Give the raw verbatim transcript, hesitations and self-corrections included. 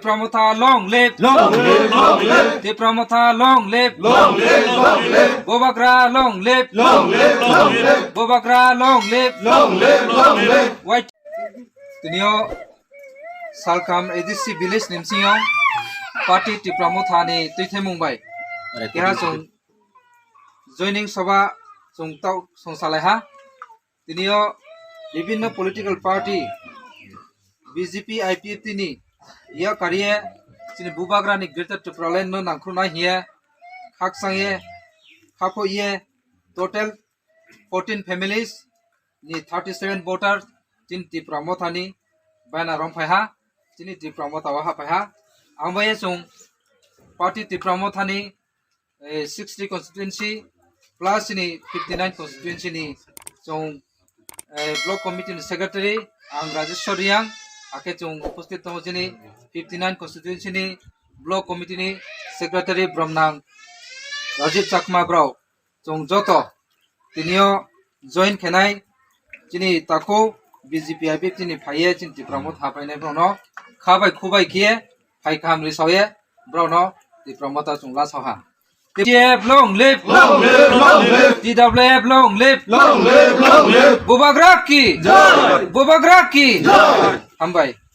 Tipra Motha long live. Long live, long live. Tipra Motha long live. Long live, long live. Bubagra long live. Long live, long live. Bubagra long live. Long live, long live. Wait. Tinio Salkam A D C village ni bisingo party Tipra Motha ni tuithemung bai keha chwng joining sabha chwng tau chwng salai ha. Tinio bibhinno political party B J P I P F T ni ya kariye chini Bubagra ni Greater Tipraland no nangkhru nai hiye khakchang ye khapho ye total fourteen families ni thirty seven voter chini Tipra Motha ni baina romphai ha, chini Tipra Motha o haphai ha. Ang bai chwng party Tipra Motha ni eh, sixty constituency plus ni fifty nine constituency ni chwng, eh, block committee ni secretary ang Rajeshwar Riang, ake chwng uposthit tongo chini fifty nine constituency ni block committee ni secretary Bromnang Rajiv Chakma bro, chwng joto tinio join khenai chini takhuk B J P I P F T ni phaiye chini Tipra Motha phainai borokno kha bai khu bai khe phai kaham ri sawi borokno Tipra Motha chwng la saha. T T F long live! Long live, long live! T W F long live! Long live, long live! Bubagra ki! Jai! Bubagra ki! Jai! Hambai.